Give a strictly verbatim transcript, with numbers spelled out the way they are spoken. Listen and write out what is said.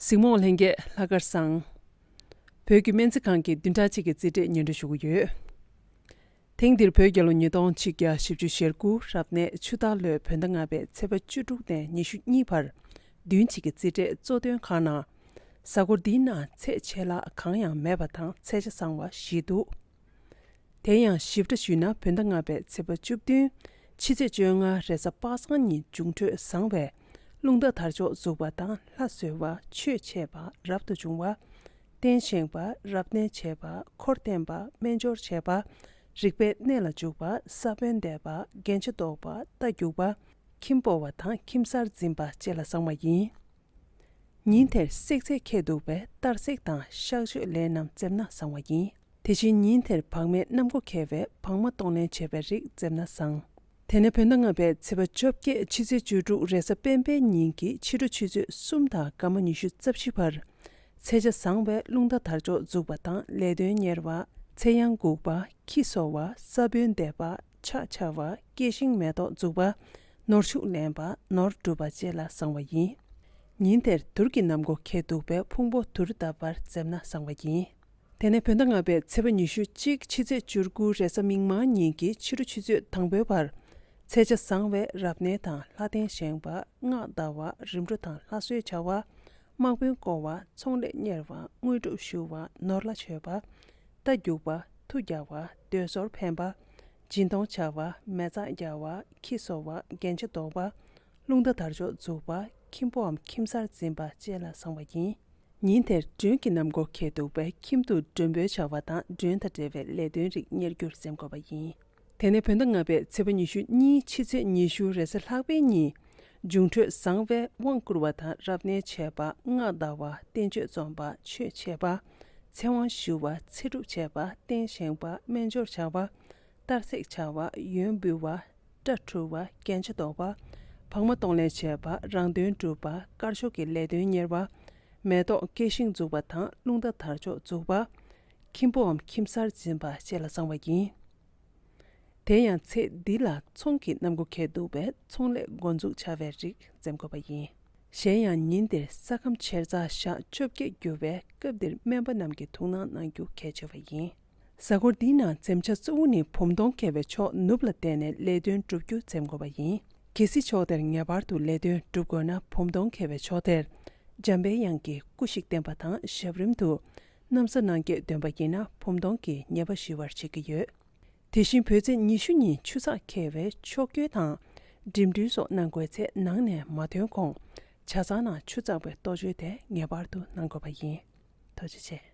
གཟིགས་མོ་ལྷན་རྒྱས་ལྷག་དཀར་བཟང་། བོད་ཀྱི་སྨན་རྩིས་ཁང་གི་བདུན་ཕྲག་གཅིག་གི་རྩིས་འབྲས་སྙན་སྒྲོན་ཞུ་གི་ཡོད། དེང་འདིར་བོད་རྒྱལ་ལོ་ཉིས་སྟོང་ཆིག་བརྒྱ་བཞི་བཅུ་ཞེ་དགུ་རབ་གནས་ཆུ་སྟག་ལོའི་བོད་ཟླ་ལྔ་པའི་ཚེས་པ་བཅུ་དྲུག་ནས་ཉི་ཤུ་གཉིས་བར་བདུན་གཅིག་གི་རྩིས་འབྲས་གཙོ་དོན་ཁག་ནང་། གཟའ་འཁོར་འདིའི་ནང་ཚེས་ཆད་ལྷག་གང་ཡང་མེད་པ་དང་ཚེས་ཆ་བཟང་བ་བཞི་འདུག། དེ་ཡང་ཞིབ་ཕྲ་ཞུས་ན་བོད་ཟླ་ལྔ་པའི་ཚེས་པ་བཅུ་བདུན་ཕྱི་ཚེས་བཅོ་ལྔ་རེས་གཟའ་པ་སངས་ཉིན་འབྱུང་འཕྲོད་བཟང་བས་རླུང་རྟ་དར་ལྕོག་འཛུགས་པ་དང་ལྷ་གསོལ་བ་ཆོས་འཆད་པ་རབ་ཏུ་བྱུང་བ། རྟེན་བཞེངས་པ་རབ་གནས་བྱེད་པ་འཁོར་བསྟན་པ་སྨན་སྦྱོར་བྱེད་པ་རིག་པའི་གནས་ལ་འཇུག་པ་ས་བོན་འདེབས་པ་རྒྱན་ཆ་འདོགས་པ་རྟ་རྒྱུག་པ་ཁྱིམ་སྤོ་བ་དང་ཁྱིམ་གསར་འཛིན་པ་བཅས་ལ་བཟང་བ་ཡིན། ཉིན་དེར་བསྲེག་རྫས་འཁེལ་འདུག་པས་གཏར་བསྲེག་དང་གཤག་བཅོས་ལས་རྣམས་འཛེམ་ན་བཟང་བ་ཡིན། དེ་བཞིན་ཉིན་དེར་བག་མེད་གནམ་སྒོ་འཁེལ་བས་བག་མ་གཏོང་ལེན་བྱེད་པའི་རིགས་འཛེམ་ན་བཟང་། དེ་ནས་བོད་ཟླ་ལྔ་པའི་ཚེས་པ་བཅོ་བརྒྱད་ཕྱི་ཚེས་བཅུ་དྲུག་རེས་གཟའ་སྤེན་པའི་ཉིན་གྱི་ཕྱི་དྲོ་ཆུ་ཚོད་གསུམ་དང་སྐར་མ་ཉི་ཤུ་རྩ་བཞི་བར། ཚེས་ཆ་བཟང་བས་རླུང་རྟ་དར་ལྕོག་འཛུགས་པ་དང་ལས་དོན་གཉེར་བ། ཚེ་གཡང་འགུགས་པ། ཁྱི་གསོ་བ། ས་བོན་འདེབས་པ། ཕྱག་འཕྱར་བ། སྐྱེ་ཤིང་མེ་ཏོག་འཛུགས་པ། ནོར་ཕྱུགས་ལེན་པ། ནོར་སྒྲུབ་པ་བཅས་ལ་བཟང་བ་ཡིན། ཉིན་དེར་དུར་གྱི་གནམ་སྒོ་འཁེལ་འདུག་པས་ཕུང་པོ་དུར་བཏབ་པར་འཛེམ་ན་བཟང་བ་ཡིན། དེ་ནས་བོད་ཟླ་ལྔ་པའི་ཚེས་པ་ཉི་ཤུ་གཅིག་ཕྱི་ཚེས་བཅུ་དགུ་རེས་གཟའ་མིག་དམར་ཉིན་གྱི་ཕྱི་དྲོ་ཆུ་ཚོད་དང་པོའི་བར། ཚེས་ཆ་བཟང་བས་རབ་གནས་དང་ལྷ་རྟེན་བཞེངས་པ། སྔགས་བཟླ་བ། རིམ་གྲོ་དང་ལྷ་གསོལ་བྱ་བ། དམག་དཔོན་བསྐོ་བ། ཚོང་ལས་གཉེར་བ། དངོས་གྲུབ་ཞུ་བ། ནོར་ལྷ་མཆོད་པ། རྟ་རྒྱུག་པ། མཐུ་རྒྱག་པ། མདོས་ཟོར་འཕེན་པ། སྦྱིན་གཏོང་བྱ་བ། མེ་བཙའ་རྒྱག་པ། ཁྱི་གསོ་བ། རྒྱན་ཆ་འདོགས་པ། རླུང་རྟ་དར་ལྕོག་འཛུགས་པ། ཁྱིམ་སྤོའམ་ཁྱིམ་གསར་འཛིན་པ་བཅས་ལ་བཟང་བ་ཡིན། ཉིན་དེར་མགྲོན་གྱི་གནམ་སྒོ་འཁེལ་འདུག་པས་ཁྱིམ་དུ་མགྲོན་འབོད་བྱ་བ་དང་མགྲོན་དང་འབྲེལ་བའི་ལས་དོན་རིགས་གཉེར་རྒྱུར་འཛེམ་དགོས་པ་ཡིན། དེ་ནས་བོད་ཟླ་ལྔ་པའི་ཚེས་པ་ཉི་ཤུ་གཉིས་ཕྱི་ཚེས་ཉི་ཤུ་རེས་གཟའ་ལྷག་པའི་ཉིན། འབྱུང་འཕྲོད་བཟང་བས་དབང་བསྐུར་བ་དང་རབ་གནས་བྱེད་པ། སྔགས་བཟླ་བ། བསྟན་བཅོས་རྩོམ་པ། ཆོས་འཆད་པ། ཚེ་དབང་ཞུ་བ། ཚེ་སྒྲུབ་བྱེད་པ། རྟེན་བཞེངས་པ། སྨན་སྦྱོར་བྱ་བ། གཏར་བསྲེག་བྱ་བ། ཡོན་འབུལ་བ། སྐྲ་འཁྲུ་བ། རྒྱན་ཆ་འདོགས་པ། བག་མ་གཏོང་ལེན་བྱེད་པ། རང་དོན་སྒྲུབ་པ། དཀར་ཕྱོགས་ཀྱི་ལས་དོན་གཉེར་བ། མེ་ཏོག་སྐྱེ་ཤིང་འཛུགས་པ་དང་རླུང་རྟ་དར་ལྕོག་འཛུགས་པ། ཁྱིམ་སྤོའམ་ཁྱིམ་གསར་འཛིན་པ་བཅས་ལ་བཟང་བ་ཡིན། དེ་ཡང་ཚེས་འདི་ལ་ཚོང་གི་གནམ་སྒོ་འཁེལ་འདུག་པས་ཚོང་ལས་འགོ་འཛུགས་བྱ་བའི་རིགས་འཛེམ་དགོས་པ་ཡིན། གཞན་ཡང་ཉིན་དེར་ས་ཁམས་ཆེར་ཚ་ཞག་བཅོ་བརྒྱད་རྒྱུ་བས་སྐབས་འདིར་སྨན་པ་རྣམས་ཀྱིས་དུག་སྣང་གནང་རྒྱུ་གལ་ཆེ་བ་ཡིན། གཟའ་འཁོར་འདིའི་ནང་འཛེམ་བྱ་གཙོ་བོ་ནི་བུམ་གདོང་འཁེལ་བའི་ཕྱོགས་ནུབ་ལ་བལྟས་ནས་ལས་དོན་བསྒྲུབ་རྒྱུ་འཛེམ་དགོས་པ་ཡིན། གལ་སྲིད་ཕྱོགས་དེར་ངེས་པར་དུ་ལས་དོན་བསྒྲུབ་དགོས་ན་བུམ་གདོང་འཁེལ་བའི་ཕྱོགས་དེར་འཇམ་པའི་དབྱངས་ཀྱི་སྐུ་ཞིག་བསྟེན་པ་དང་ཞབས་རིམ་དུ་ན་བཟའ་གནང་སྐྱེས་འདོན་པ་ཡིན་ན་བུམ་གདོང་གི་ཉེས་པ་ཞི་བར་བྱེད་ཀྱི་ཡོད། དེ་བཞིན་བོད་ཚེས་ཉི་ཤུ་ཉིན་ཆུ་ཚགས་འཁེལ་བས་ཕྱོགས་བསྐྱོད་དང་། འགྲིམ་འགྲུལ་སོགས་གནང་དགོས་ཚེ་ནང་ནས་མ་ཐོན་གོང་། ཇ་ཚང་ནང་ཆུ་གཙགས་པའི་ལྟོ་ཆས་དེ་ངེས་པར་དུ་གནང་དགོས་པ་ཡིན། ཐུགས་རྗེ་ཆེ།